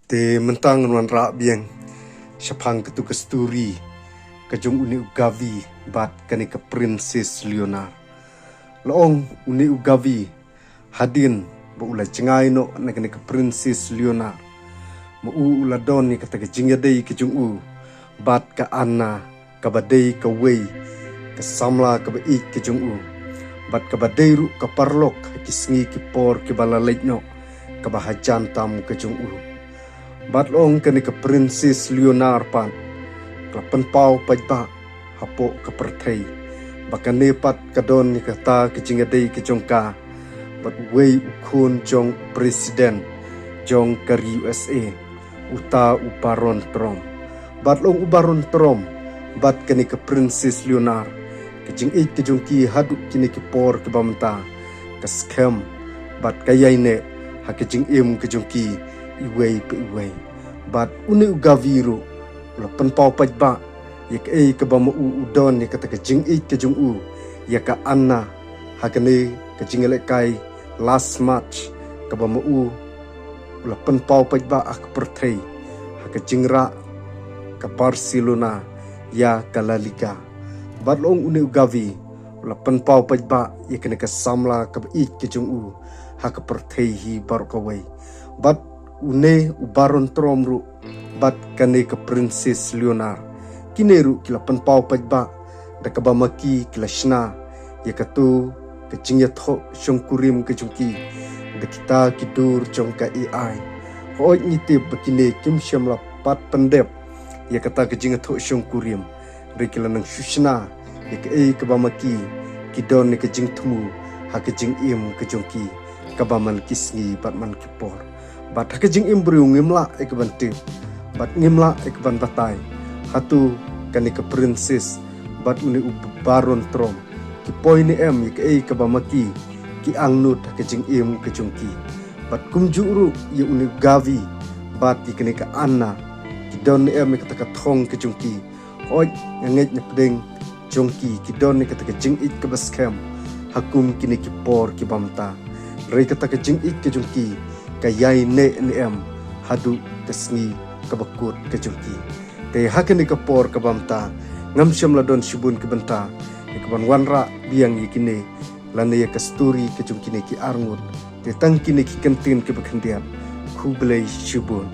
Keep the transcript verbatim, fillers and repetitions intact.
Te mynta ngan wanrah biang shaphang katu ka story ka jong une u Gavi bad kane ka Princess Leonor. La ong une u Gavi hadien ba u la jngai noh na kane ka Princess Leonor, ma u u la don ïa kata ka jingïadei ka jong u bad ka Anna, kaba dei kawei ka samla kaba ïeit ka jong u, bad kaba dei ruh ka paralok ha ki sngi ki por kiba la leit noh, kaba hajan tam ka jong u. Bad la ong kane ka Princess Leonor pat ka la pynpaw paidbah hapoh ka pyrthei ba kane pat ka don ïa kata ka jingïadei ka jong ka bad uwei u khun jong u president jong ka ri U S A, uta u Baron Trump. Bad la ong u Baron Trump bad kane ka Princess Leonor, ka jingïeit ka jong ki haduh kine ki por kiba mynta ka skhem bad ka ïaineh ha ka jingim ka jong ki iwei pa iwei. Bad une u Gavi ruh u la pynpaw paidbah ïa kaei kaba ma u u don ïa kata ka jingïeit ka jong u ïa ka Anna ha kane ka jingïalehkai last match kaba ma u u la pynpaw paidbah ha ka pyrthei ha ka jingrah ka Barcelona ïa ka La Liga. Bad la ong une u Gavi u la pynpaw paidbah ïa kane ka samla kaba ïeit ka jong u ha ka pyrthei hi baroh kawei. Bad une u Baron Trump ruh bad kane ka Princess Leonor, kine ruh ki la pynpaw paidbah da kaba ma ki ki la shna ïa katu ka jingïathoh shongkurim ka jong ki da kita ki dur jong ka A I. Hooid, ngi tip ba kine kim shym la pat pyndep ïa kata ka jingïathoh shongkurim, hynrei ki la nang shu shna ïa kaei kaba ma ki ki don ïa ka jingthmu ha ka jingim ka jong ki kaba man ki sngi bad man ki por. Bad ha ka jingim briew ngim lah ïa ka ban tip bad ngim lah ïa ka ban batai hato kane ka Princess bad une u Baron Trump ki poi ne em ïa kaei kaba ma ki ki angnud ha ka jingim ka jong ki. Bad kumjuh ruh ïa une u Gavi bad ïa kane ka Anna, ki don ne em ïa kata ka thong ka jong ki. Hooid, nga ngeit na pdeng jong ki ki don ïa kata ka jingïeit kaba skhem ha kum kine ki por kiba mynta. Hynrei kata ka jingïeit ka jong ki ka ïaineh ne em haduh ka sngi kaba kut ka jong ki. Te ha kane ka por kaba mynta ngam shym la don shibun ki bynta ïa ka ban wanrah biang ïa kine lane ïa ka story ka jong kine ki arngut. Te tang kine ki kyntien kiba khyndiat. Khublei shibun.